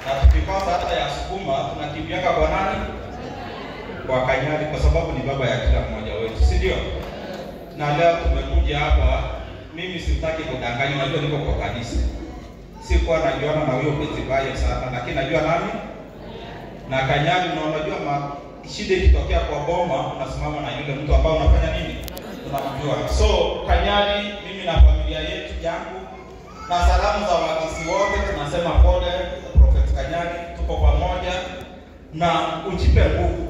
Na tukikosa hata ya sukuma tunakimbiaka kwa nani? Kwa Kanyari, kwa sababu ni baba ya kila mmoja wetu, si ndio? Na leo tumekuja hapa, mimi sitaki kudanganya, unajua niko kwa kanisa. Sikuwa najuana na huyo Betty Bayo sana, lakini najua nani? Na Kanyari, na unajua shida ikitokea kwa boma unasimama na yule mtu ambao unafanya nini? Unamjua. So Kanyari, mimi na familia yetu yangu na salamu za Wakisii wote tunasema pole Prophet Kanyari, tuko pamoja na ujipe nguvu.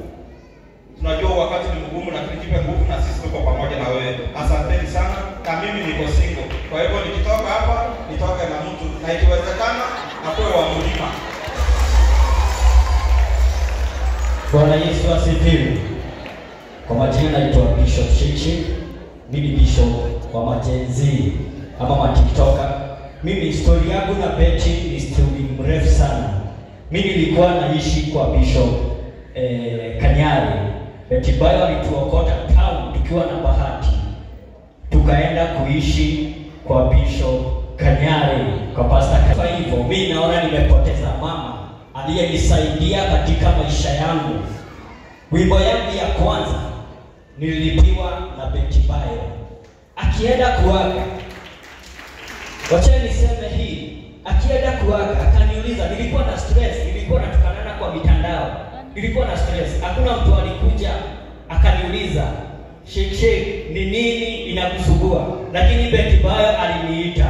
Tunajua wakati ni mgumu, lakini jipe nguvu na sisi tuko pamoja na wewe. Asanteni sana. Na mimi niko single. Kwa hivyo nikitoka hapa nitoke na mtu, na ikiwezekana akuwe wa mlima. Bwana Yesu asifiwe. Kwa majina naitwa Bishop Shichi. Mimi bishop wa majenzi ama matiktoka. Mimi story yangu na Betty ni story mrefu sana. Mimi nilikuwa naishi kwa Bishop Kanyari. Betty Bayo alituokota town tukiwa na bahati. Tukaenda kuishi kwa Bishop Kanyari, kwa Pastor Kanyari. Kwa hivyo mimi naona nimepoteza mama aliyenisaidia katika maisha yangu. Wimbo yangu ya kwanza nililipiwa na Betty Bayo. Akienda kuaga, wacha niseme hii, akienda kuaga akaniuliza, nilikuwa na stress, nilikuwa natukanana kwa mitandao, nilikuwa na stress. Hakuna mtu alikuja akaniuliza, Sheikh Sheikh, ni nini inakusumbua? Lakini Betty Bayo aliniita.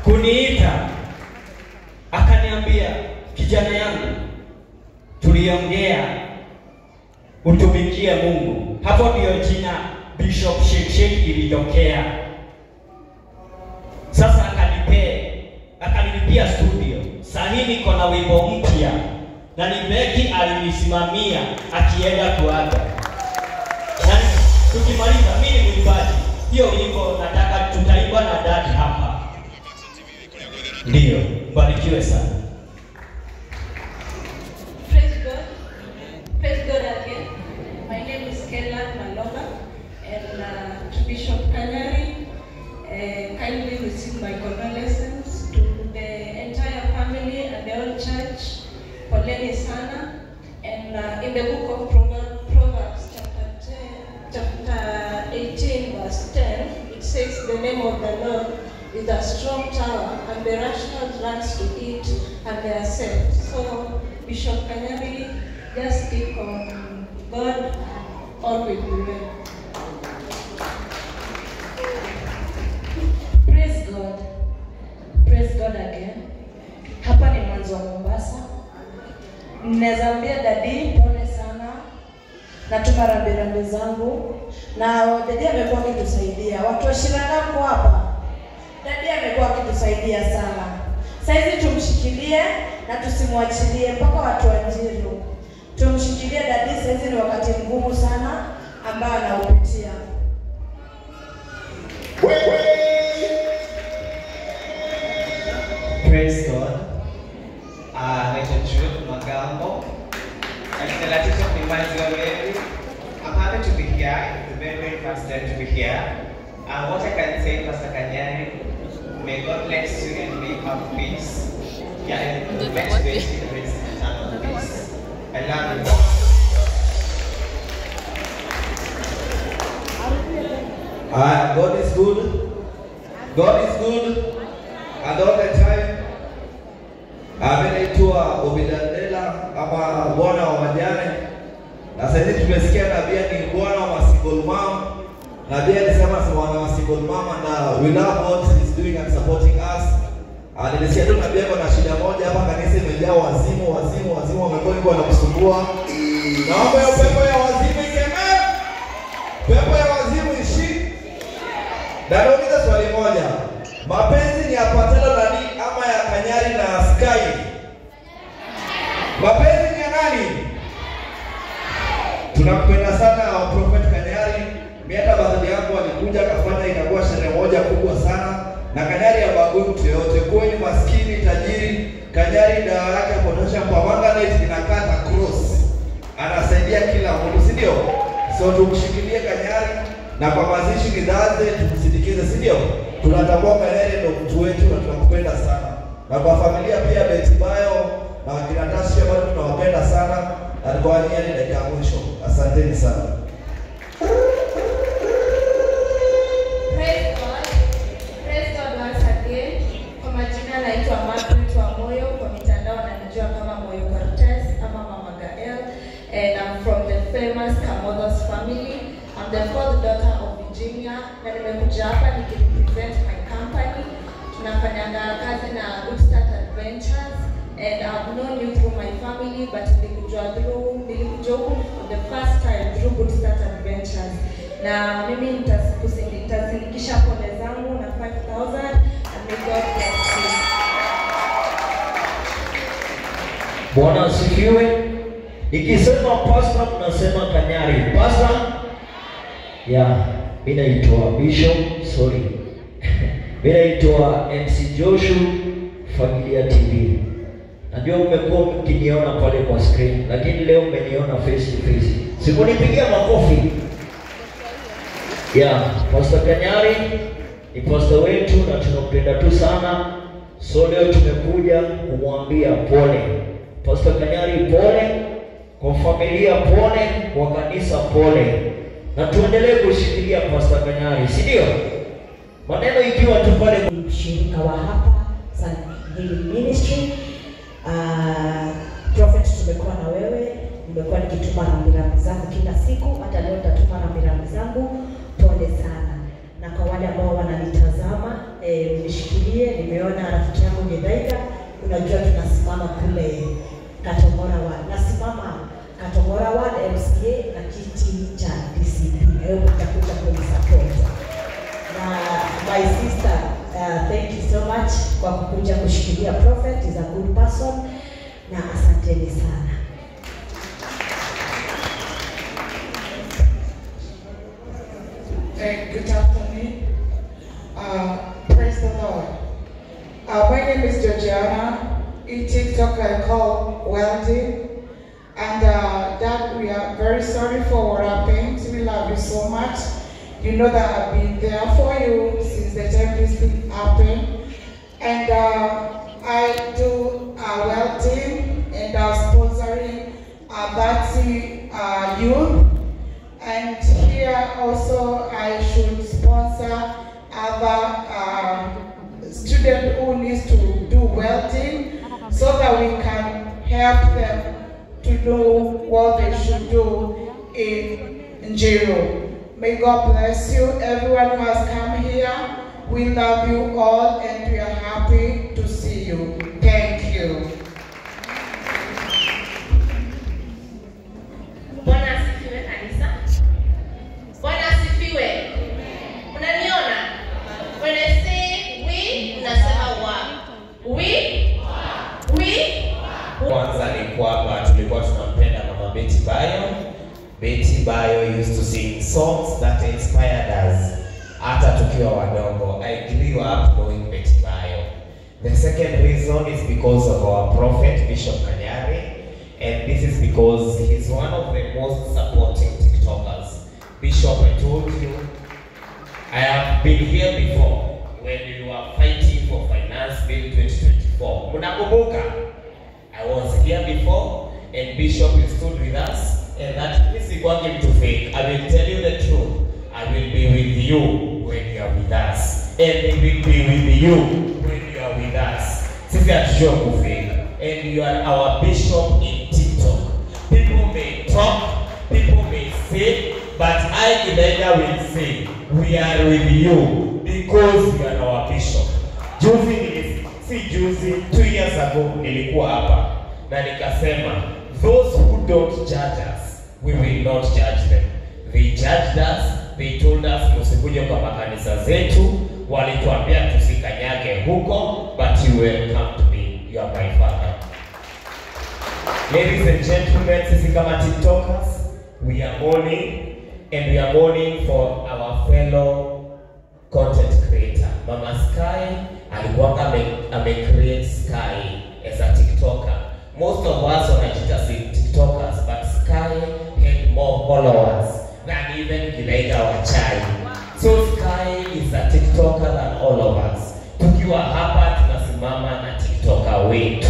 Kuniita akaniambia, kijana yangu, tuliongea utumikie Mungu. Hapo ndio jina Bishop Sheikh Sheikh ilitokea. Sasa akanilipia studio. Sasa niko na wimbo mpya na ni Becky alinisimamia akienda kuaga. Na tukimaliza, mimi ni mwimbaji. Hiyo wimbo nataka tutaimba na dad hapa. Ndio, barikiwe sana. Praise God. Praise God again. My name is Kela Maloba, and to Bishop Kanyari, kindly receive my condolences to the entire family and the whole church. Poleni sana. And in the book of Proverbs chapter 18 verse 10, it says the name of the Lord is a strong tower, and the rational runs to it and they are safe. So Bishop Kanyari, just keep on God and all will be well. Praise God. Praise God again. Hapa ni mwanzo wa Mombasa. Ninaweza ambia dadi pole sana. Natuma rambirambi zangu. Na dadi amekuwa akitusaidia. Watu wa Shiranga mko hapa. Dadi amekuwa akitusaidia sana. Saizi tumshikilie na tusimwachilie mpaka watu wa Njiru. Tumshikilie dadi, saizi ni wakati mgumu sana ambao anaupitia. Praise God. Naitwa Jude Magambo. I'm happy to be here. It's the very, very first time to be here. What I can say, Pastor Kanyari, may God bless you and may you have peace. Yeah, and bless you with eternal peace. I love you. God is good. God is good. And all the time. Amenaitwa Obidandela ama bwana wa wajane. Na sasa hivi tumesikia nabii ni bwana wa single mom. Nabii alisema si wana wa single mom, na we love what he's doing and supporting us. Nilisikia tu nabii ako na shida moja hapa kanisa imejaa wazimu, wazimu, wazimu wamekuwa wengi wanakusumbua. Naomba hiyo pepo ya wazimu ikemee. Pepo ya wazimu ishi. Na nauliza swali moja. Mapenzi ni ya Patelo na ni ama ya Kanyari na Sky? Mapenzi ni ya nani? Tunampenda sana Prophet Kanyari. Mimi hata birthday yangu alikuja akafanya ikakuwa sherehe moja kubwa sana. Na Kanyari habagui mtu yeyote, kwa ni maskini, tajiri. Kanyari dawa yake potosha kwa manganate inakata cross. Anasaidia kila mtu, si ndio? So tumshikilie Kanyari na kwa mazishi ni Thursday tumsindikize, si ndio? Tunatambua Kanyari ndio mtu wetu na tunakupenda sana. Na kwa familia pia Betty Bayo na wakina Tashi bado tunawapenda sana, na kwa hadi dakika ya mwisho. Asanteni sana. Praise God. Praise God once again. Kwa majina naitwa Margaret wa Moyo, kwa mitandao nanijua kama Moyo Cortez ama Mama Gael, and I'm from the famous Kamodos family. I'm the fourth daughter of Virginia, na nimekuja hapa nikirepresent my company. Tunafanyanga kazi na Good Start Adventures, and I've known you through my family, but nilikujua huku for the first time through Good Start Adventures. Na mimi nitasinikisha pole zangu na 5,000, and may God bless you. Bwana asifiwe. Nikisema pastor mnasema Kanyari. Pastor? Yeah, mimi naitwa Bishop, sorry. Mimi naitwa MC Joshua, Familia TV. Najua mmekuwa mkiniona pale kwa screen, lakini leo mmeniona face to face. Sikunipigia makofi. Yeah, Pastor Kanyari ni pastor wetu na tunampenda tu sana. So leo tumekuja kumwambia pole. Pastor Kanyari pole, kwa familia pole, kwa kanisa pole. Na tuendelee kushikilia Pastor Kanyari, si ndio? Maneno ikiwa tu pale mshirika wa hapa Sun Healing Ministry. Prophet, tumekuwa na wewe, nimekuwa nikituma rambirambi zangu kila siku, hata leo nitatuma rambirambi zangu. Pole sana. Na kwa wale ambao wananitazama, mnishikilie. Nimeona rafiki yangu Githaiga, unajua tunasimama kule Katongora Ward. Nasimama Katongora Ward MCA na kiti cha DCP. Leo mtakuja kunisupport. Na my sister, thank you so much kwa kukuja kushikilia Prophet, is a good person, na asanteni sana. Good afternoon. Praise the Lord. My name is Georgiana. In TikTok I call Welding. And that we are very sorry for what happened. We love you so much. You know that I've been there for you since the time this thing happened. And I do welding, and I'm sponsoring Bati youth. And here also I should sponsor other students who needs to do welding, so that we can help them to know what they should do in Njiru. May God bless you, everyone who has come here. We love you all and we are happy to see you. Thank you. Bwana asifiwe kanisa. Bwana asifiwe. Unaniona? When I say we, unasema wa. We? We? Kwanza ni kwamba tulikuwa tunampenda Mama Betty Bayo. Betty Bayo used to sing songs that inspired us hata tukiwa wadogo. I grew up knowing Betty Bayo. The second reason is because of our prophet Bishop Kanyari, and this is because he's one of the most supporting TikTokers. Bishop, I told you, I have been here before when we were fighting for Finance Bill 2024. Mnakumbuka? I was here before, and Bishop, you stood with us, and that is going to fake. I will tell you the truth. I will be with you when you are with us, and we will be with you when you are with us. Sisi hatujua kufake, and you are our bishop in TikTok. People may talk, people may say, but I, Elijah, will say, we are with you because you are our bishop. Juzi, si juzi, 2 years ago nilikuwa hapa na nikasema, those who don't judge us, we will not judge them. They judged us, they told us msikuje kwa makanisa zetu, walituambia tusikanyage huko, but you will come to me, you are my father. Ladies and gentlemen, sisi kama TikTokers, we are mourning, and we are mourning for our fellow content creator. Mama Sky alikuwa ame create Sky as a TikToker. Most of us wanajita TikTokers, but Sky had more followers than even Githaiga Wachai. So Sky is a TikToker than all of us. Tukiwa hapa tunasimama tunasimama na TikToker wetu,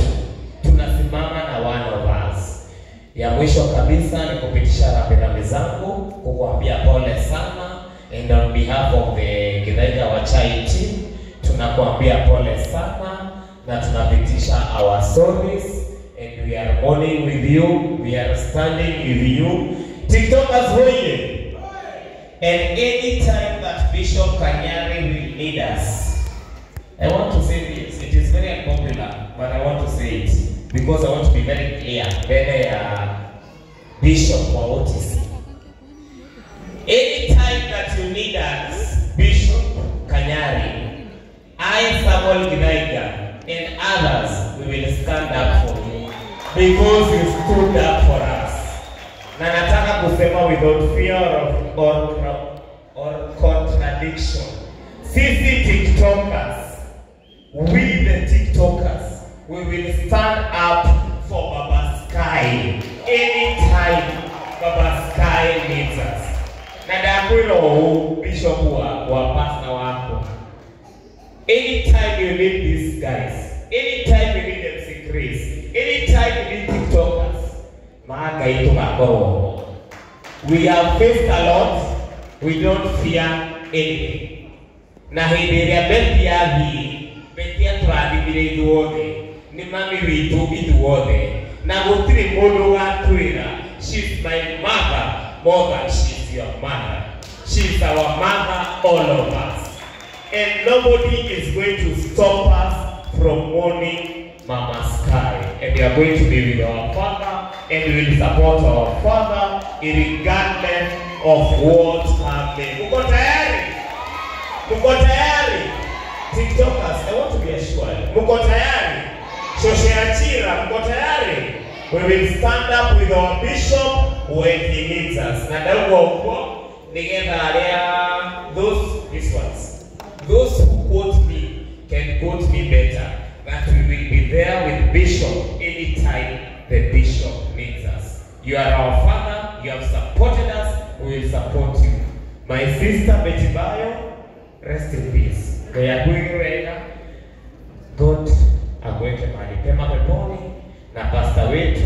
tunasimama na one of us. Ya mwisho kabisa ni kupitisha rambirambi zangu kukuambia pole sana, and on behalf of the Githaiga wa Chai team tunakuambia pole sana na tunapitisha our stories, and we are mourning with you, we are standing with you. TikTokers hoye! And anytime that Bishop Kanyari will need us, I want to say this, it is very unpopular, but I want to say it because I want to be very clear mbele ya Bishop wa OTC. Anytime that you need us, Bishop Kanyari, I, Samuel Githaiga, and others, we will stand up for you because you stood up for us. Na nataka kusema without fear or contradiction. Sisi TikTokers, we the TikTokers, we will stand up for Baba Sky anytime Baba Sky needs us. Na ndakwira Bishop wa pastor wako, anytime you need these guys, anytime you need MC Chris, anytime you need TikTokers, we have faced a lot, we don't fear anything. Na hĩndĩ ĩrĩa Beti yathiĩ, Beti atũrathimire ithuothe, nĩ mami witũ ithuothe, na gũtirĩ mũndũ ũgatwĩra she's my mother more than she's your mother. She's our mother, all of us. And nobody is going to stop us from mourning Mama Sky. And we are going to be with our father, and we will support our father regardless of what happens. Mko tayari? Mko tayari? TikTokers, I want to be assured. Mko tayari? Shoshe Achira, mko tayari? We will stand up with our bishop when he needs us. Na ndauga uko nigetha aria those these ones. Those who quote me can quote me better. That we will be there with Bishop anytime the bishop needs us. You are our father, you have supported us, we will support you. My sister Betty Bayo, rest in peace. God akuweke mahali pema peponi na pastor wetu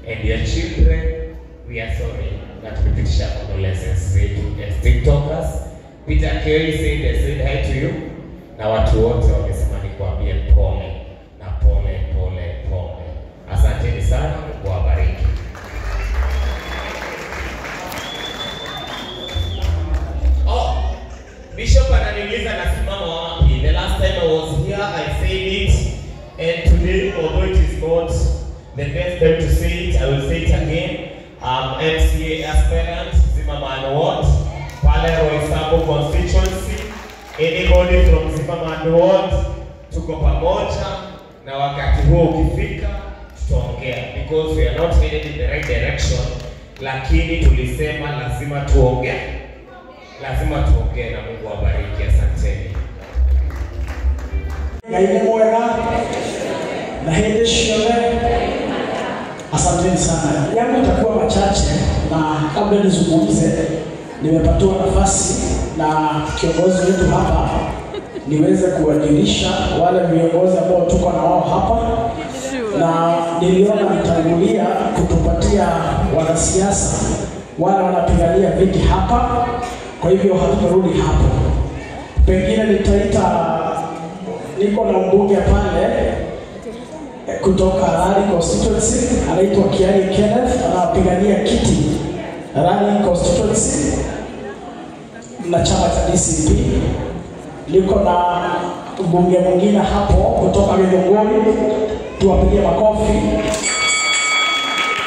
and your children. We are sorry na tumepitisha condolences zetu as TikTokers. Peter Kerry said, I said hi to you. Na watu wote wamesema nikuambie pole na pole pole pole. Asanteni sana, Mungu awabariki. Oh, Bishop ananiuliza nasimama wapi. The last time I was here I said it, and today, although it is not the best time to say it, I will say it again. MCA aspirant, Zimmerman Ward, pale Roysambu constituency. Anybody from Zimmerman Ward, tuko pamoja, na wakati huo ukifika tutaongea, because we are not headed in the right direction, lakini tulisema lazima tuongee. Lazima tuongee, na Mungu awabariki. Asanteni. Ngai nĩ mwega na hĩndĩ ciothe. Asanteni sana. Yangu itakuwa machache, na kabla nizungumze, nimepatiwa nafasi na kiongozi wetu hapa niweze kuwajulisha wale viongozi ambao tuko na wao hapa, na niliona nitangulia kutupatia wanasiasa wale wanapigania viti hapa, kwa hivyo hatutarudi hapo. Pengine nitaita, niko na mbunge pale kutoka Rari constituency, anaitwa Kiari Kenneth, anapigania kiti Rari constituency na chama cha DCP. Niko na mbunge mwingine hapo kutoka Githunguri, tuwapigie makofi,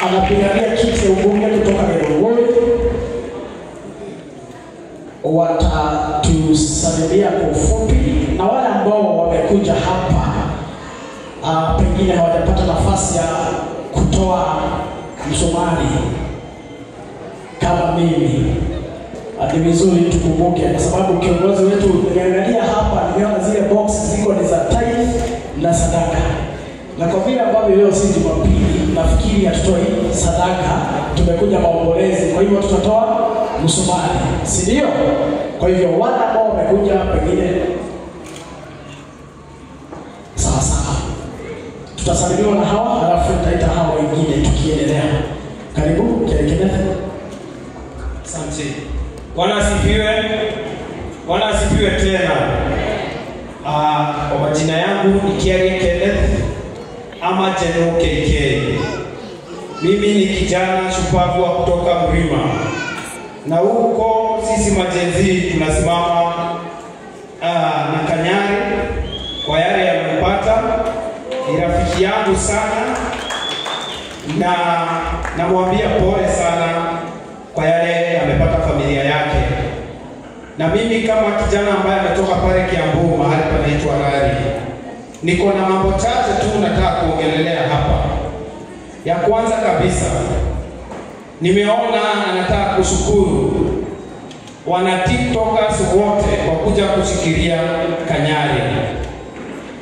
anapigania kiti ya ubunge kutoka Githunguri. Watatusalimia kwa ufupi, na wale ambao wamekuja hapa pengine hawajapata nafasi ya kutoa msumari kama mimi, ni vizuri tukumbuke, kwa sababu kiongozi wetu, nimeangalia hapa, nimeona zile box ziko ni za tithe na sadaka, na kwa vile ambavyo leo si Jumapili, nafikiri hatutoi sadaka, tumekuja maombolezi, kwa hivyo tutatoa msumari, si ndio? Kwa hivyo wale ambao wamekuja pengine, sawa sawa. Tutasalimiwa na hawa halafu tutaita hawa wengine tukiendelea. Karibu Kenneth. Asante. Bwana asifiwe. Bwana asifiwe tena. Kwa majina yangu ni Kiarie Kenneth ama General KK. Mimi ni kijana shupavu wa kutoka Mrima. Na huko sisi majenzi tunasimama na Kanyari kwa yale yamempata. Ni rafiki yangu sana na namwambia pole sana kwa yale amepata familia yake. Na mimi kama kijana ambaye ametoka pale Kiambu mahali panaitwa Rari, niko na mambo chache tu nataka kuongelelea hapa. Ya kwanza kabisa, nimeona anataka kushukuru wana TikTokers wote kwa kuja kushikilia Kanyari.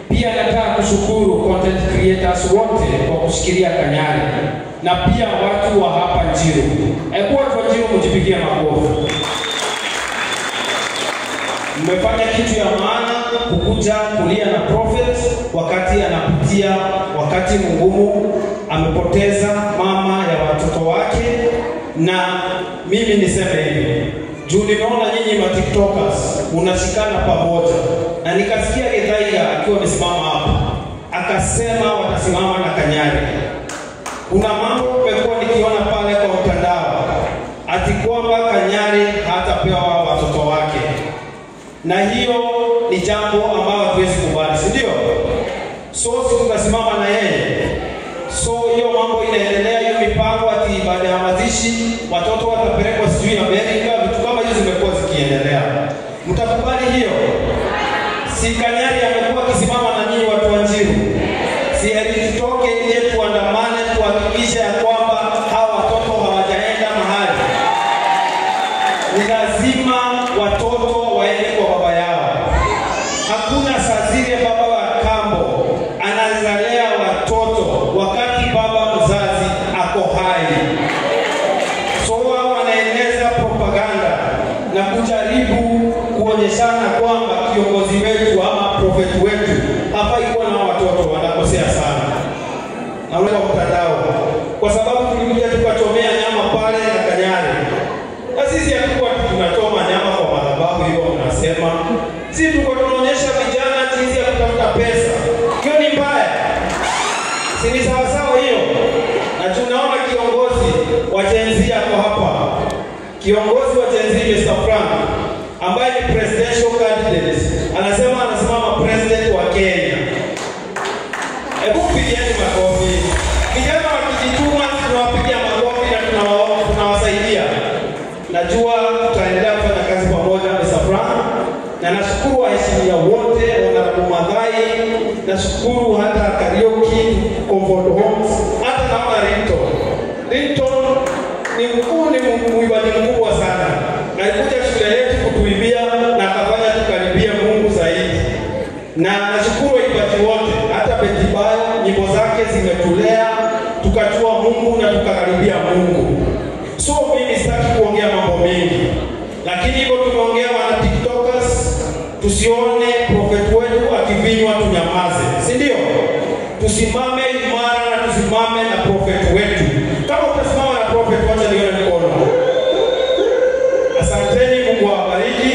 Pia nataka kushukuru content creators wote kwa kushikilia Kanyari, na pia watu wa hapa Njiru. Hebu watu wa Njiru mjipigie makofi. Mmefanya kitu ya maana kukuja kulia na prophet wakati anapitia wakati mgumu, amepoteza mama ya watoto wake. Na mimi niseme hivi, juu nimeona nyinyi ma TikTokers mnashikana pamoja, na nikasikia Githaiga akiwa amesimama hapa akasema watasimama na Kanyari. Kuna mambo nimekuwa nikiona pale kwa mtandao ati kwamba Kanyari hatapewa watoto wake, na hiyo ni jambo ambalo hatuwezi kubali, si ndio? So sisi tunasimama na yeye. So hiyo mambo inaendelea, hiyo mipango ati baada ya mazishi watoto watapelekwa sijui Amerika, vitu kama hizo zimekuwa zikiendelea. Mtakubali hiyo? Si Kanyari amekuwa akisimama na nyinyi watu wa Njiru? Si heri tutoke nje tuandamane tuhakikishe ya kwamba hawa watoto hawajaenda mahali. Ni lazima watoto waende kwa baba yao. Hakuna saa zile baba wa kambo anazalea watoto wakati baba mzazi ako hai. So wao wanaeneza propaganda na kujaribu kuonyeshana kwamba kiongozi wetu ama prophet wetu hafai kuwa na watoto. Wanakosea sana na ule mtandao, kwa sababu tulikuja tukachomea nyama pale na Kanyari. Na sisi hatukuwa tunachoma nyama kwa madhabahu hiyo mnasema. Sisi tuko tunaonyesha vijana jinsi ya kutafuta pesa. Hiyo ni mbaya? Si ni sawa sawa hiyo? Na tunaona kiongozi wa Gen Z ako hapa. Kiongozi wa Gen Z Mr. Frank ambaye ni presidential candidate, anasema anasimama president wa Kenya. Hebu pigieni makofi. Vijana wakijituma tunawapigia makofi na tunawasaidia. Najua tutaendelea kufanya kazi pamoja Mr. Frank, na nashukuru waheshimiwa wote Honorable Madhai, nashukuru hata Karaoke, Comfort Homes, hata naona Ringtone. Ringtone ni mkuu, ni mwimbaji mkubwa sana. Alikuja shule yetu kutuibia na akafanya tukaribia Mungu zaidi. Na nashukuru waimbaji wote, hata Betty Bayo nyimbo zake zimetulea tukajua Mungu na tukakaribia Mungu. So mimi sitaki kuongea mambo mengi, lakini hivyo tumeongea wana TikTokers, tusione prophet wetu akivinywa tunyamaze, si ndio? Tusimame imara na tusimame na prophet wetu. Kama utasimama na prophet, wacha nione mkono. Asanteni, Mungu awabariki.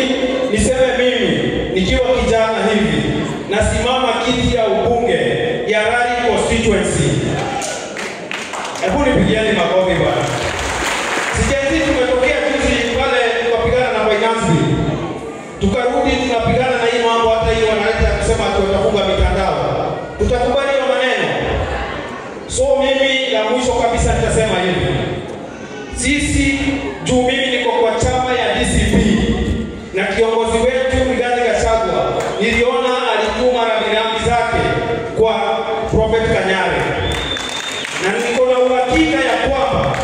Niseme mimi nikiwa kijana hivi nasimama kiti ya ubunge ya Rari constituency. Hebu nipigieni makofi bwana. Sisi tumetokea juzi pale tukapigana na finance bill. Tukarudi tunapigana na hii mambo, hata hii wanaleta kusema tutafunga mitandao. Tutakubali hiyo maneno? So mimi la mwisho kabisa nitasema hivi. Sisi juu mimi niko kwa chama ya DCP na kiongozi wetu Rigathi Gachagua, niliona alituma rambirambi zake kwa Prophet Kanyari. Na niko na uhakika ya kwamba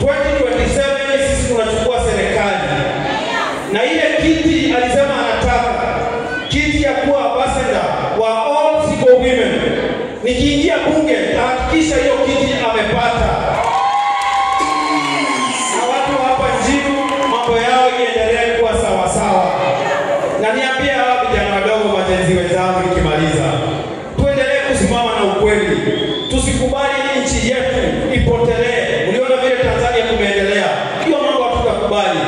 2027 sisi tunachukua serikali. Na ile kiti alisema anataka kiti ya kuwa ambassador wa all single women. Nikiingia bunge nitahakikisha hiyo kiti amepata. Na watu hapa Njiru mambo yao iendelee kuwa sawa sawa. Na niambie hawa vijana wadogo majenzi wenzangu nikimaliza, tuendelee kusimama na ukweli. ukweli. Tusikubali nchi yetu ipotelee. Uliona vile Tanzania kumeendelea, hiyo mambo hatutakubali.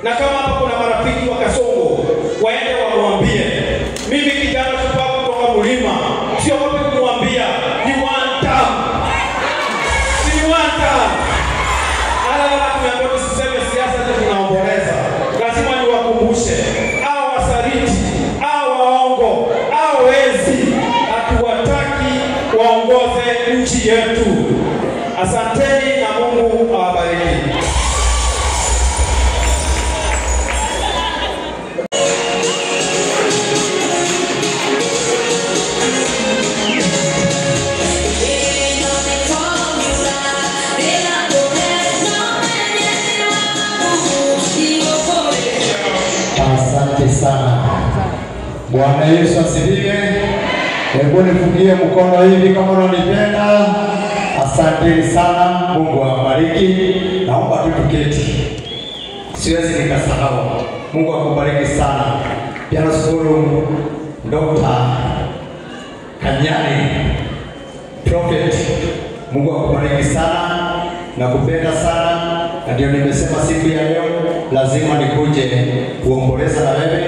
Na kama hapa kuna marafiki wa Kasongo, waende wamwambie, mimi kijana shupavu kutoka mlima, siogopi kumwambia ni one term. Si one term. Ala, tumeambiwa tusiseme siasa, tunaomboleza. Lazima niwakumbushe hao wasaliti, hao waongo, hao wezi, hatuwataki waongoze nchi yetu. Asanteni na Mungu awabariki. Asante sana. Bwana Yesu asifiwe. Hebu nifungie mkono hivi kama unanipenda. Asante sana, Mungu awabariki. Naomba tu tuketi. Siwezi nikasahau. Mungu akubariki sana. Pia nashukuru Dr. Kanyari Prophet. Mungu akubariki sana na kupenda sana, na ndio nimesema siku ya leo lazima nikuje kuomboleza na wewe,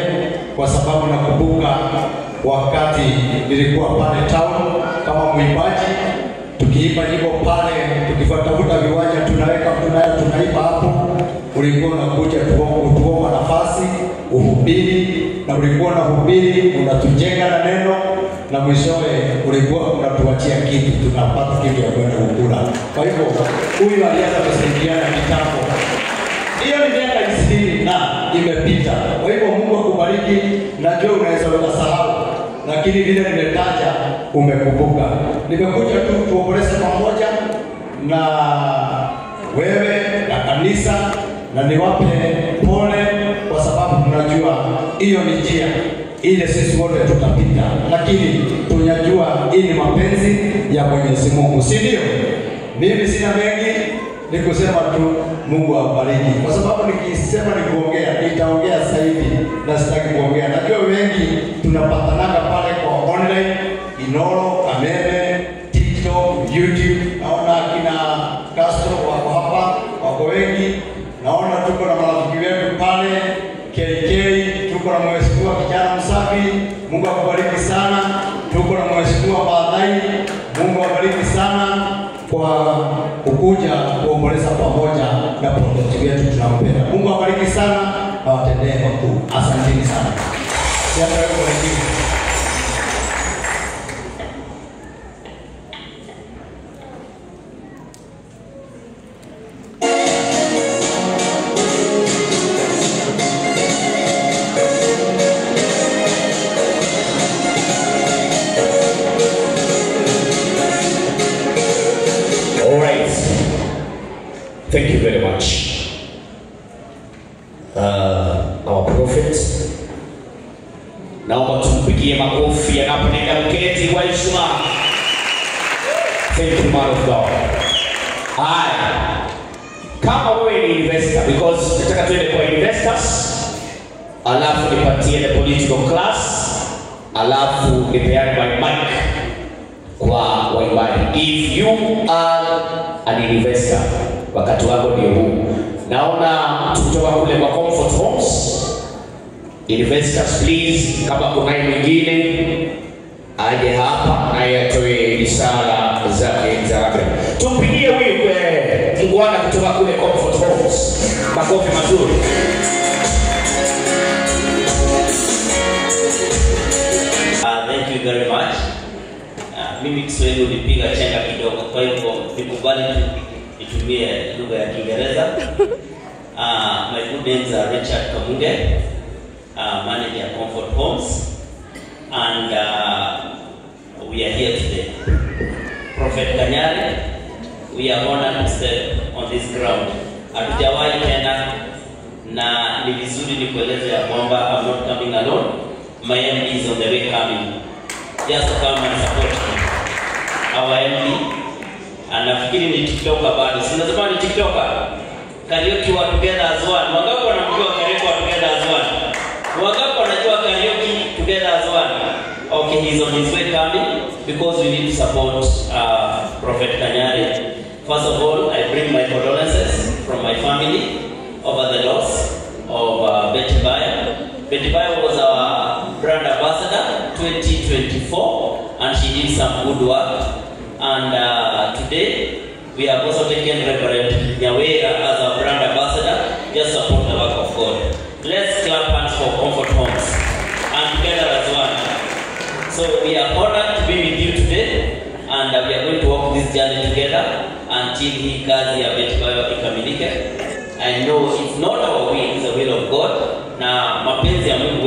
kwa sababu nakumbuka wakati nilikuwa pale town kama mwimbaji, tukiimba nyimbo pale, tukifuatafuta viwanja tunaweka tunayo tunaimba hapo, ulikuwa unakuja kutuomba nafasi uhubiri, na ulikuwa unahubiri unatujenga na neno, na mwishowe ulikuwa unatuachia kitu, tunapata kitu ya kwenda kukula. Kwa hivyo huyu alianza kusaidiana kitambo, hiyo ni miaka 20 na imepita. Kwa hivyo Mungu akubariki. Najua unaweza ukasahau, lakini vile nimetaja umekumbuka. Nimekuja tu tuomboleze pamoja na wewe na kanisa, na niwape pole, kwa sababu tunajua hiyo ni njia ile sisi wote tutapita, lakini tunajua hii ni mapenzi ya Mwenyezi Mungu, si ndio? Mimi sina mengi, ni kusema tu Mungu awabariki, kwa sababu nikisema nikuongea nitaongea zaidi na sitaki kuongea. Najua wengi tunapatananga pale kwa online, Inoro, Kameme, TikTok, YouTube. Naona kina Castro wako hapa, wako wengi. Naona tuko na marafiki wetu pale KK, tuko na mheshimiwa kijana msafi, Mungu akubariki sana. Tuko na mheshimiwa Maathai, Mungu akubariki sana kwa kukuja kuomboleza pamoja na prophet wetu tunampenda. Mungu awabariki sana na watendee makuu. Asanteni sana. Siasa wewe wengine. Thank you very much. Our prophet. Naomba tumpigie makofi anapoenda kuketi kwa heshima. Thank you, man of God. Haya. Kama wewe ni investor, because nataka tuende kwa investors, alafu nipatie the political class, alafu nipeane my mic kwa waimbaji. If you are an investor, wakati wako ndio huu. Naona kutoka kule kwa Comfort Homes, investors please, kama kuna mwingine aje hapa naye atoe risala zake za rambirambi. Tumpigie huyu mngwana kutoka kule Comfort Homes makofi mazuri. Thank you very much. Mimi Kiswahili ulipiga chenga kidogo, kwa hivyo nikubali nitumie lugha ya Kiingereza. My good names are Richard Kamunge, manager Comfort Homes, and we are here today. Prophet Kanyari, we are honored to step on this ground. Hatujawahi tena, na ni vizuri nikueleze ya kwamba I'm not coming alone. My MD is on the way coming. Just come and support me. Our MD, anafikiri ni TikToker bado. Si unasema ni TikToker? Karaoke wa together as one. Wangapi wanamjua karaoke wa together as one? Wangapi wanajua karaoke together as one? Okay, he's on his way coming because we need to support Prophet Kanyari. First of all, I bring my condolences from my family over the loss of Betty Bayo. Betty Bayo was our brand ambassador 2024, and she did some good work. And today, we have also taken Reverend Nyawera as our brand ambassador, just support the work of God. Let's clap hands for Comfort Homes and together as one. So we are honored to be with you today, and we are going to walk this journey together until hii kazi ya Betty Bayo ikamilike. I know it's not our will, it's the will of God. Na mapenzi ya Mungu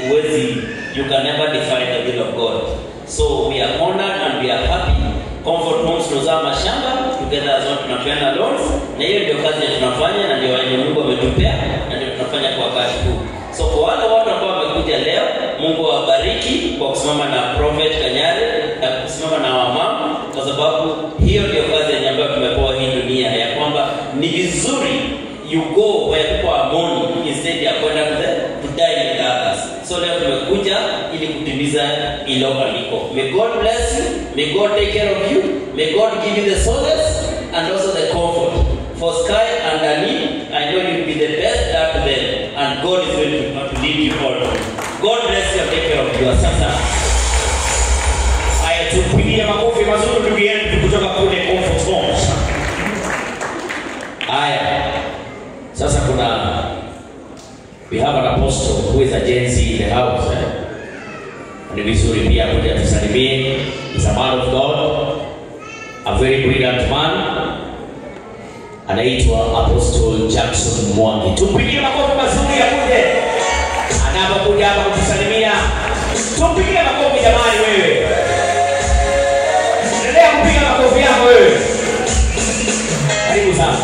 huwezi, you can never define the will of God. So we are honored and we are happy. Comfort Homes tunauza mashamba together as one, tunapeana loans, na hiyo ndio kazi ya tunafanya na ndio yenye Mungu ametupea na ndio tunafanya kwa wakati huu. So kwa wale watu ambao wamekuja leo, Mungu awabariki kwa kusimama na Prophet Kanyari na kusimama na wamama, kwa sababu hiyo ndio kazi yenye ambayo tumepewa hii dunia, ya kwamba ni vizuri you go where people are mourning instead ya kwenda to die with others. So leo tumekuja ili kutimiza ilo andiko. May God bless you, may God take care of you, may God give you the solace and also the comfort. For Sky and Dani, I know you'll be the best dad to them, and God is going to lead you all. God bless you and take care of you. Asante sana. Haya, tumpigie makofi mazuri ndugu yetu kutoka kule Comfort Homes. Haya. Sasa kuna we have an apostle who is a Gen Z in the house. Ni vizuri pia kuja tusalimie. He's a man of God, a very brilliant man. Anaitwa Apostle Jackson Mwangi. Tumpigie makofi mazuri akuje anapokuja hapa kutusalimia. Tumpigie makofi jamani wewe. Endelea kupiga makofi yako wewe. Karibu sana.